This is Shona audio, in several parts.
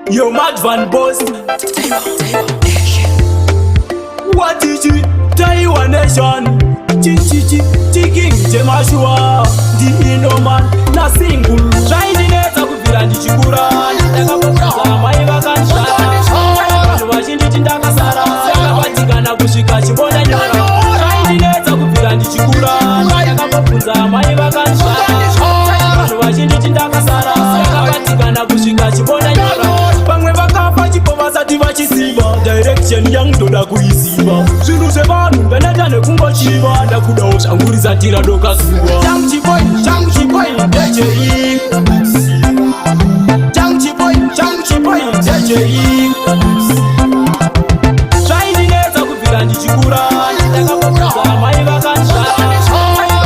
Yo, Mad Van Boss. What is it? Taiwan Nation. Chi chi chi chi king chemashua. Ndi inoman na single. Zvaindinetsa kubvira ndichikura. Ndakambobvunza mai vakandishaya. Vanhu vachinditi ndakasara. Ndakabatikana kusvika chimbonda nyora. Zvaindinetsa kubvira ndichikura. Ndakambobvunza mai vakandishaya. Vanhu vachinditi ndakasara. Ndakabatikana kusvika chimbonda nyora. Vamwe vakafa chipo vasati vachiziva direction yangu, ndoda kuiziva. Zvinhu zvevanhu ndaneta nekungochiva, ndakudawo zvangu risati radoka zuva. Changu chipoi, changu chipoi ndechei? Changu chipoi, changu chipoi ndechei? Zvaindinetsa kubvira ndichikura. Ndakambobvunza mai vakandishaya.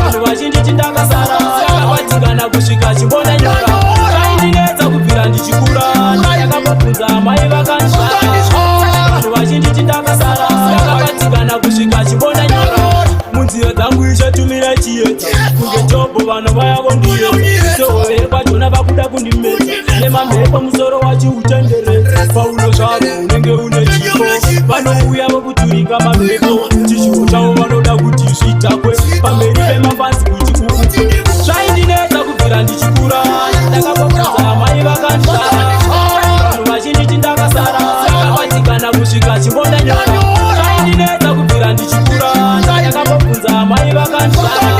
Vanhu vachinditi ndakasara. Ndakabatikana kusvika chimbonda nyora. Zvaindinetsa kubvira ndichikura. Ndakambobvunza mai vakandishaya. Vanhu vachinditi ndakasara. Ndakabatikana kusvika chimbonda nyora. Munzira dzangu ichatumira chiedza kunge Jobho, vanhu vayavo ndiye sehove kwachona vakuda kundimedza nemamhepo, musoro wachiutenderedza. Paulo zvako unenge une chipo, vanouya vokuturika mamhepo. Chishuwo chavo vanoda kuti zvitakwe pamberi pemafans kuti uukwe. Zvaindinetsa kubvira ndichikura. Ndakambobvunza mai vakandishaya. Vanhu vachinditi ndakasara. Ndakabatikana kusvika chimbonda nyora. Zvaindinetsa kubvira ndichikura. Ndakambobvunza mai vakandishaya.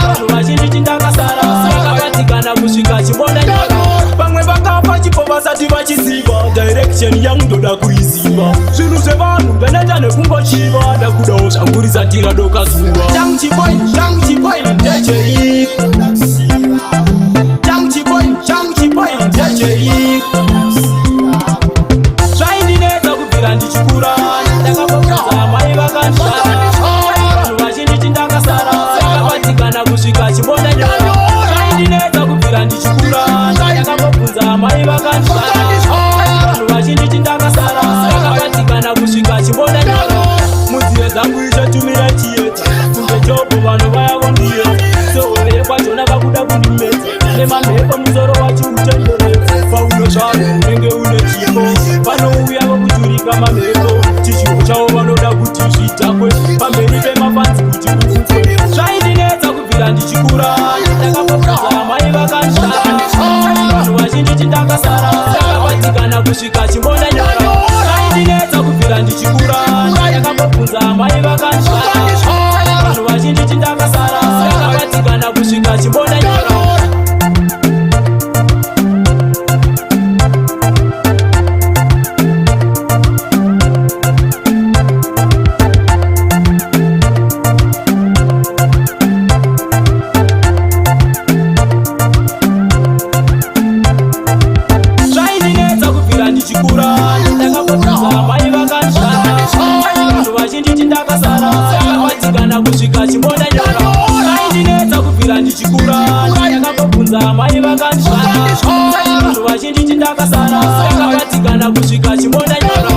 Vanhu vachinditi ndakasara. Ndakabatikana kusvika chimbonda nyora. Vamwe vakafa chipo vasati vachiziva direction yangu, ndoda kuiziva. Zvinhu zvevanhu ndaneta nekungochiva, ndakudawo zvangu risati radoka zuva. Changu chipoi, changu chipoi ndechei? Changu chipoi, changu chipoi ndechei? Zvaindinetsa kubvira ndichikura. Ndakambobvunza mai vakandishaya. Vanhu vachinditi ndakasara. Ndakabatikana kusvika chimbonda nyora. Zvaindinetsa kubvira ndichikura. Ndakambobvunza mai vakandishaya. Vanhu vachinditi ndakasara. Ndakabatikana kusvika chimbonda nyora. Munzira dzangu ichatumira chiedza kunge Jobho, vanhu vayavo ndiye sehove kwachona vakuda kundimedza nemamhepo, musoro wachiutenderedza. Paulo zvako unenge une chipo, vanouya vokuturika mamhepo. Chishuwo chavo vanoda kuti zvitakwe pamberi pemafans kuti uukwe. Zvaindinetsa kubvira ndichikura. Ndakambobvunza mai vakandishaya. Vanhu vachinditi ndakasara. Ndakabatikana kusvika chimbonda nyora. Zvaindinetsa kubvira ndichikura. Ndakambobvunza mai vakandishaya. Vanhu vachinditi ndakasara. Ndakabatikana kusvika chimbonda nyora. Zvaindinetsa kubvira ndichikura. Ndakambobvunza mai vakandishaya. Vanhu vachinditi ndakasara. Ndakabatikana kusvika chimbonda nyora. Zvaindinetsa kubvira ndichikura. Ndakambobvunza mai vakandishaya. Vanhu vachinditi ndakasara. Ndakabatikana kusvika chimbonda nyora.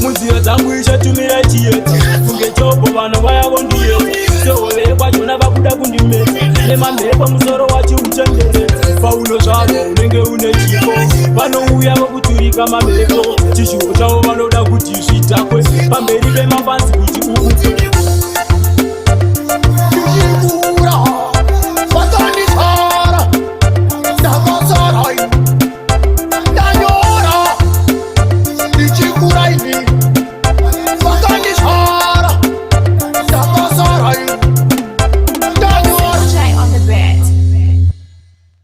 Munzira dzangu ichatumira chiedza kunge Jobho, vanhu vayavo ndiye sehove kwachona vakuda kundimedza nemamhepo, musoro wachiutenderedza. Paulo zvako unenge une chipo, vanouya vokuturika mamhepo. Chishuwo chavo vanoda kuti zvitakwe pamberi pemafans kuti uukwe. Ndichikura vakandisara, ndakasara, ndanyora ndichikura ini.